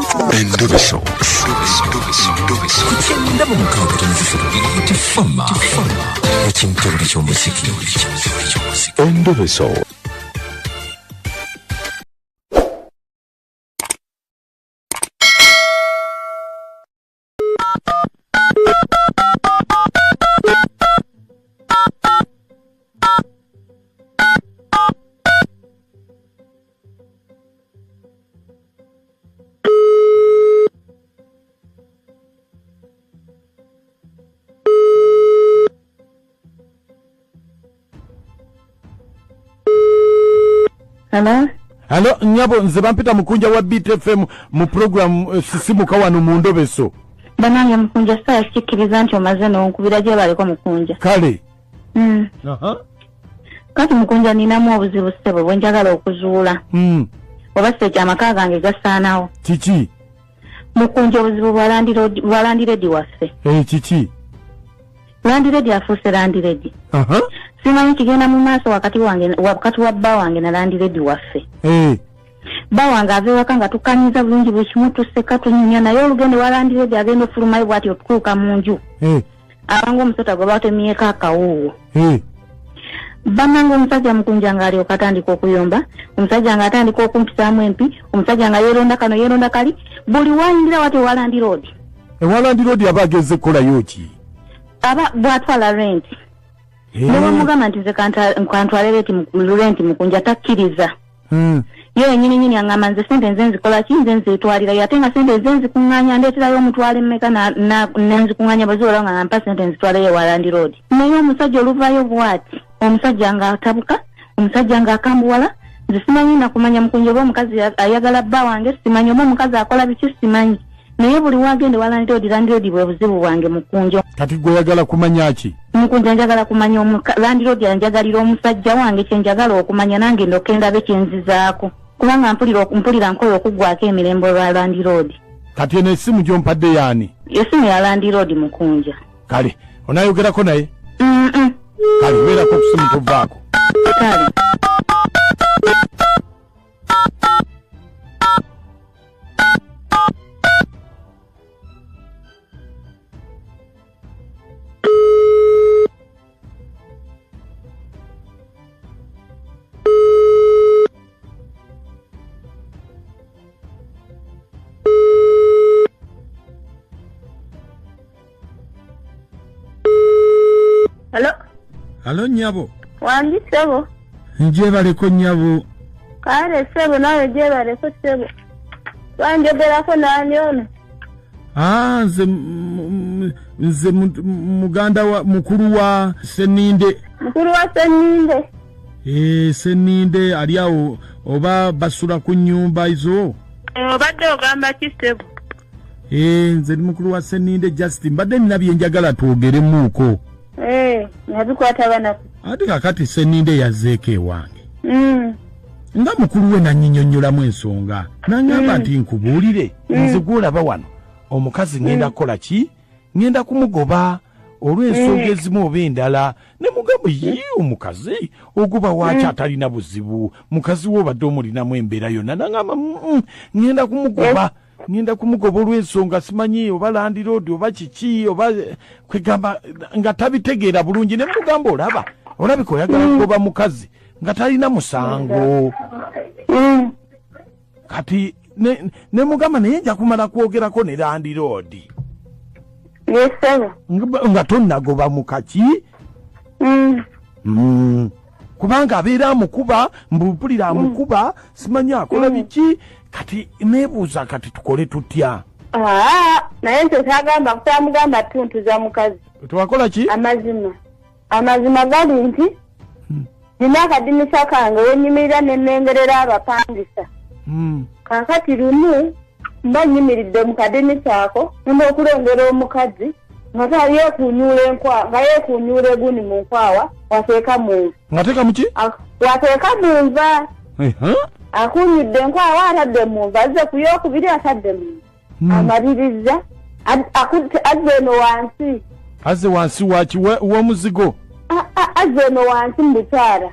Endobeso. Endobeso. Hello? Halo nyabo, nze bampita Mukunja wa Beat FM mu program Sisimuka wano mu Ndobeso. Banange Mukunja, saa sikkiriza nti omaze n'onkubira, gye baliko Mukunja. Kale. Kati Mukunja ninamu obuzibu ssebo bwe njagala okuzuula. Oba si ekyo amaka gange gasaanawo. Kiki? Mukunja, obuzibu bwa landiredi waffe. Kiki? Landiredi afuuse landiredi. Simanyi kigenda mu maaso wakati wange, wakati wa bba wange na landiredi waffe. Bba wange ava ewaka nga tukkanyiza bulungi buli kimu, tuseka tunyumya, naye olugendo wa landiredi agenda ofulumayo bw'ati otutuuka mu nju. Abanga omusota gwe batemyeko akawuuwo. Bannange omusajja Mukunja ng'alyoka atandika okuyomba, omusajja ng'atandika okumpisaamu empi, omusajja nga yeeronda kano yeeronda kali, buli wayingira wati ewa landiroodi. Ewa landiroodi aba ageze kukolayo ki? Aba bw'atwala renti. Ne bwemugamba nti nze kantwale renti Mukunja takkiriza. Ye yennyini nnyini aŋŋamba nze ssente nze nzikola ki, nze nzeetwalirayo, ate nga ssente nze nzikuŋŋaanya, ndeeterayo omutwalo emmeka ne nzikuŋŋaanya, bwe ziwera nga mpa ssente nzitwaleyo ewa landiroodi. Naye omusajja oluvaayo bw'ati, omusajja ng'atabuka, omusajja ng'akambuwala, nze simanyi na kumanya Mukunja oba omukazi ayagala bba wange, simanyi oba omukazi akola biki, simanyi. Naye buli wagenda ewa landiroodi, landiroodi bwe buzibu bwange Mukunja. Kati gwe oyagala kumanya ki? Mukunja njagala kumanya landiroodi anjagalira omusajja wange, kye njagala okumanya nange ndyoke ndabe kye nzizaako. Kubanga mpulira nkola okuggwako emirembe olwa landiroodi. Kati eno essimu gy'ompadde y'ani? Essimu ya landiroodi Mukunja. Kale, onaayogerako naye? Kale, beerako ku ssimu tovaako. Kale. Hello. Hello nyabo. Wangi sebo. Njebaleko nyabo. Kale sebo nawe jebaleko sebo. Wanjogerako nani ono? Nze muganda wa mukulu wa Seninde. Mukulu wa Seninde. Seninde ali awo oba basula ku nyumba izo. Obadde ogamba ki sebo? Nze ndi mukulu wa Seninde Justin. Mbadde nina bye njagala twogeremuuko. Nabikwata banaku. Ate kakati Seninde yazzeeko ewange. Nga mukulu we nannyinnyonnyolamu ensonga. N'aŋŋamba nti nkubuulire. Nze gw'olaba wano omukazi ŋŋenda kukola ki? Ŋŋenda kumugoba olw'ensonga ezimu oba endala. Ne mugamba ye omukazi ogoba waaki atalina buzibu. Mukazi we obadde omulinamu embeera yonna. N'aŋŋamba ŋŋenda kumugoba. Ngenda kumugoba olw'ensonga simanyi oba landiroodi oba kiki oba kwegamba nga tabitegeera bulungi. Ne mugamba olaba olabika oyagala kugoba mukazi nga talina musango. Kati ne mugamba naye nja kumala kwogerako ne landiroodi. Nga tonnagoba mukaki. Kubanga abeera amukuba, mbupulira amukuba, simanyi akola biki. Kati nebuuza kati tukole tutya? Naye nze kyagamba kutamugamba tuntuza mukazi. Twakola ki? Amazima gali nti nina akadinisa kange we nnyimirira ne nnengerera abapangisa. Kaakati lumu mba nnyimiridde mu kadinisa ako, ngenda okulengera omukazi nga yeekuunyuula enkwa, nga yeekuunyuula egundi mu nkwawa, wateeka mu nva. Ng'ateeka mu ki? Wateeka mu nva. Akuunyudde enkwawa atadde mu nva, azze ku yookubiri atadde mu nva. Amaliriza, azze eno wansi. Azze wansi waki w'omuzigo? Azze eno wansi mu bukyala.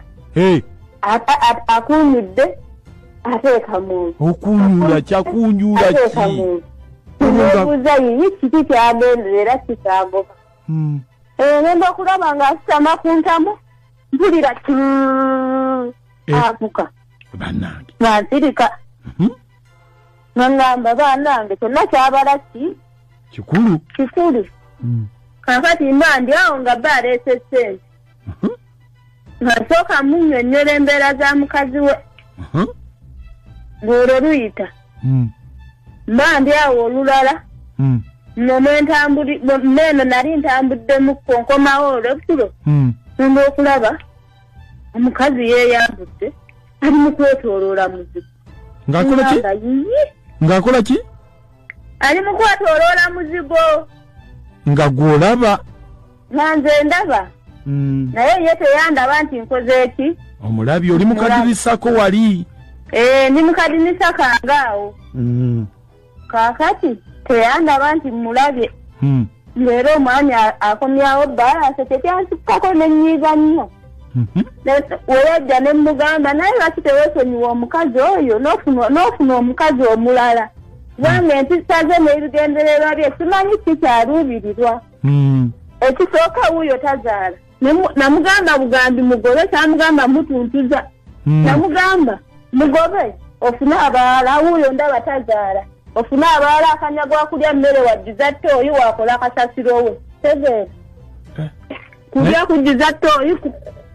Akuunyudde, Ateeka mu Okunyula kyakunyula ateeka ki? mu Nebuuza yiyi kiki kyagendera era kikyagoba. Ngenda okulaba ng'asitama ku ntamu, mpulira kirrrr, afuka. Bannange. Nga nsirika. Nga ŋŋamba bannange kyonna kyabala ki? Kikulu. Kikulu. Kaakati mba ndi awo nga bba aleese ssente. Nga nsooka munnyonnyola embeera za mukazi we. Ng'olwo luyita. Mba ndi awo olulala. Nno mwe nali ntambuddemukko nkomawo olweggulo. Ngenda okulaba omukazi yeeyambudde ali mu kwetooloola muzigo. Ng'akola ki? Ngamba, yiyi. Ng'akola ki? Ali mu kwetooloola muzigo. Nga gw'olaba. Nga nze ndaba. Naye ye teyandaba nti nkoze ki? Omulabi oli mu kadirisako wali. Ndi mu kadinisa kange awo. Kaakati teyandaba nti mmulabye. Ng'era omwami akomyawo bbalansi tekyansikkako ne nnyiiga nnyo. We yajja ne mmugamba naye lwaki teweesonyiwa omukazi oyo n'ofuna omukazi omulala? Kubanga empisa ze n'ebigendererwa bye simanyi ki kyaluubirirwa. Ekisooka wuuyo tazaala. Namugamba bugambi mugobe, kyamugamba mutuntuza. Namugamba mugobe ofune abalala, wuuyo ndaba tazaala. Ofune abalala akanyagwa kulya mmere wajjuza ttooyi wakola kasasiro we. Tegeera. Kulya kujjuza ttooyi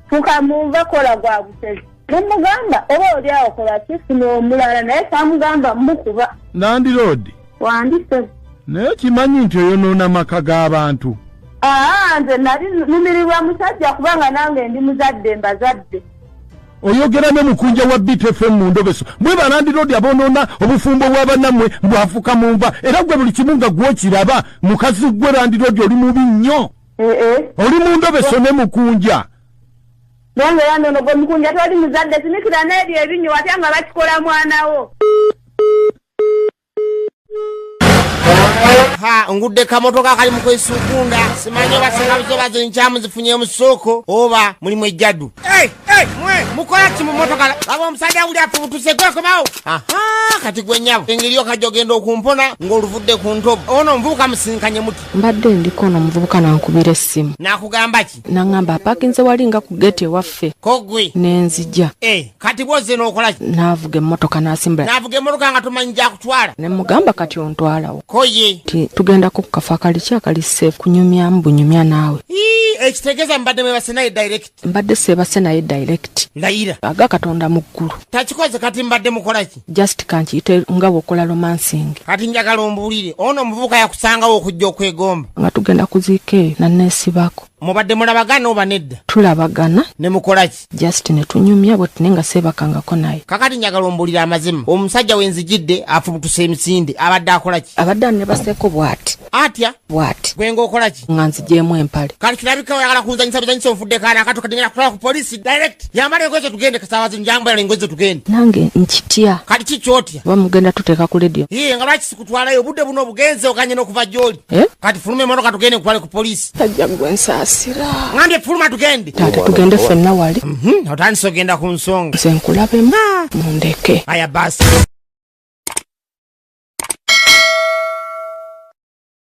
fuka munva kola gwa busezi. Nemugamba oba oli awo kola ki funa omulala, naye kyamugamba mukuba. Landlord. Wandise. Naye kimanyi nti oyonoona maka g'abantu. Nze nali numirirwa musajja kubanga nange ndi muzadde mbazadde. Oyogera ne mukunja wa BTFM mu ndobeso. Mwe ba landlord abonoona obufumbo bwa bannammwe bwafuka mu nva. Era gwe buli kimu nga gw'okiraba, mukazi gwe landlord oli mubi nnyo. Oli mu ndobeso ne mukunja. Nange era nno gwe mukunja toli muzadde, sinikira n'ebyo ebinyo watya nga bakikola mwana wo. Ha, ngudde kamotoka akali mu kwesukunda. Simanyi oba singa buzoba zinkyamu zifunye mu ssooko oba mulimu ejjaddu. Hey, hey, mwe, mukola ki mu mmotoka? Laba omusajja wuli afubutuse, gwe komawo. Aha, kati gwe nnyabo. Engeri okajja ogenda okumpona ng'oluvudde ku ntobo. Ono omuvubuka musinkanye muti. Mbadde ndiko ono omuvubuka n'ankubira essimu. N'akugamba ki? N'aŋŋamba apaakinze wali nga ku geeti ewaffe. Ko gwe? Ne nzija. Kati bw'ozze n'okola ki? N'avuga emmotoka n'asimbula. N'avuga emmotoka nga tomanyi gy'akutwala. Ne mugamba kati ontwalawo. Ko ye? Nti tugendako ku kafo akali ki akali safe kunyumyamu bunyumya naawe. Ii, ekitegeeza mbadde mwebase naye direct. Mbadde seebase naye direct. Layira. Aga Katonda mu ggulu. Takikoze kati mbadde mukola ki? Just kankiyite nga bw'okola romancing. Kati njagala ombuulire, ono omuvubuka yakusangawo okujja okwegomba. Nga tugenda kuziika eyo nanneesibako. Mubadde mulabagana oba nedda? Tulabagana. Ne mukola ki? Just ne tunyumya bwe tune nga seebakangako naye. Kakati njagala ombuulire amazima. Omusajja we nzijidde afubutuse emisinde, abadde akola ki? Abadde anneebaseeko bw'ati. Atya? Bw'ati. Gwe ng'okola ki? Nga nzigyemu empale. Kati kirabika oyagala kunzanyisa bizanyisa onfudde kaana akato kati ngenda kutwala ku poliisi direct. Yambala engoye zo tugende kasaawa zino, yambala engoye zo tugende. Nange nkitya. Kati ki ky'otya? Oba mugenda tuteeka ku radio. Yee, nga lwaki sikutwalayo? Obudde buno obugenze oganye n'okuva gy'oli. Kati fuluma emmotoka tugende nkutwale ku poliisi. Tajja gwe nsaasira. Ngambye fuluma tugende. Taata tugende ffenna wali. Otandise ogenda ku nsonga. Nze nkulabemu, mundeke. Aya basi.